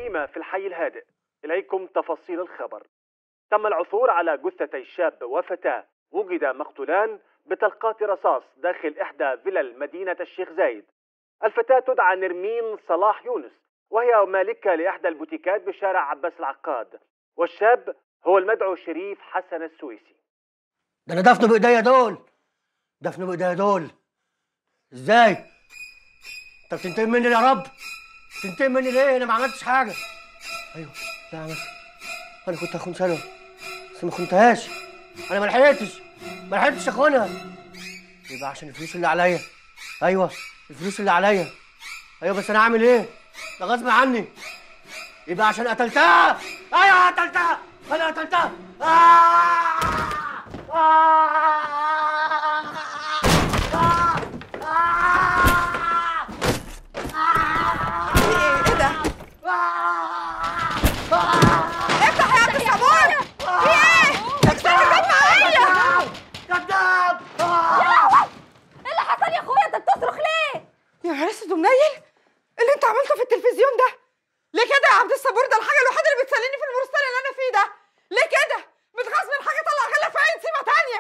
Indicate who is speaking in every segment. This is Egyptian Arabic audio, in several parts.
Speaker 1: جريمة في الحي الهادئ. إليكم تفاصيل الخبر. تم العثور على جثتي شاب وفتاة وجد مقتولان بطلقات رصاص داخل إحدى فلل مدينة الشيخ زايد. الفتاة تدعى نرمين صلاح يونس، وهي مالكة لإحدى البوتيكات بشارع عباس العقاد، والشاب هو المدعو شريف حسن السويسي.
Speaker 2: ده أنا دفنه بإيديا دول، دفنه بإيديا دول. إزاي؟ أنت بتنتقم مني يا رب؟ بتنتقم مني ليه؟ أنا ما عملتش حاجة. أيوه، لا عملت. أنا كنت هخون سلوى بس ما خنتهاش. أنا ما لحقتش، ما لحقتش أخونها. يبقى عشان الفلوس اللي عليا. أيوه، الفلوس اللي عليا. أيوه بس أنا هعمل إيه؟ ده غصب عني. يبقى عشان قتلتها. أيوه قتلتها، أنا قتلتها.
Speaker 3: ايه ده؟ افتح يا عبد الصبور! في ايه؟ اكسر الباب معايا!
Speaker 2: كداب!
Speaker 4: يا لهوي! ايه اللي حصل يا اخويا؟ انت بتصرخ ليه؟
Speaker 3: يا نهار اسود ومنيل! اللي انت عملته في التلفزيون ده؟ ليه كده يا عبد الصبور؟ ده الحاجة الوحيدة اللي بتسليني في المرسل اللي أنا فيه ده، ليه كده؟ متغاظ من حاجة طلع غلة في عين سيمة تانية.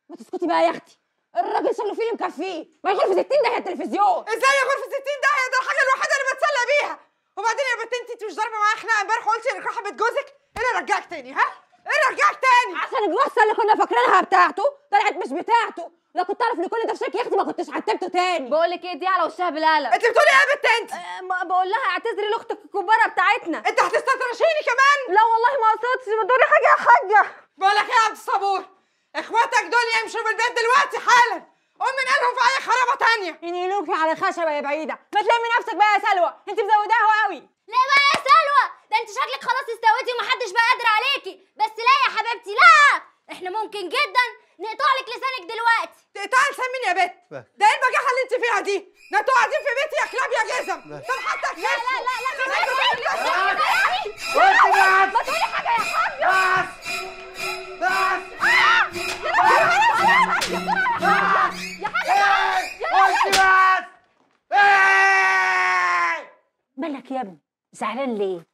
Speaker 4: ما تسكتي بقى يا أختي، الراجل شغله فيه اللي مكفيه، ما يغور في 60 داهية التلفزيون.
Speaker 3: ازاي يغور في 60 داهية؟ ده الحاجة الوحيدة اللي بتسلى بيها. وبعدين يا بنت انت مش ضاربة معايا خناقة امبارح وقلتي انك رايحة بيت جوزك؟ ايه اللي رجعك تاني؟ ها؟ ايه اللي رجعك تاني؟
Speaker 4: عشان الجثة اللي كنا فاكرينها بتاعته طلعت مش بتاعته. لو كنت اعرف ان كل ده في شك يا اختي ما كنتش عتبته تاني. بقول لك ايه، دي على وشها بالقلم.
Speaker 3: انت بتقولي ايه يا بنت انت؟
Speaker 4: بقول لها اعتذري لاختك الكبارة بتاعتنا.
Speaker 3: انت هتستطرشيني كمان؟
Speaker 4: لا والله ما قصدتش، ما تقولي حاجة يا حاجة.
Speaker 3: بقول لك ايه يا عبد الصبور، اخواتك دول يمشوا من البيت دلوقتي حالا، قوم نقلهم في اي خرابه تانية.
Speaker 4: ينقلوكي على خشبه يا بعيدة، ما تلمي نفسك بقى يا سلوى، انت مزوداها قوي.
Speaker 5: لا بقى يا سلوى، ده انت شكلك خلاص استويتي ومحدش بقى قادر عليكي. بس لا يا حبيبتي لا، احنا ممكن جدا نقطع لك لسانك دلوقتي.
Speaker 3: تقطعي لسان مين يا بت؟ ده ايه البجاحة اللي انت فيها دي؟ ده انتوا قاعدين في بيتي يا كلاب يا جزم. طب حتى
Speaker 5: لا لا لا لا
Speaker 2: لا،
Speaker 4: ما تقولي حاجة يا حاجة.
Speaker 2: بس بس بس
Speaker 4: يا حاجة،
Speaker 2: بس.
Speaker 4: مالك يا ابني؟ زعلان ليه؟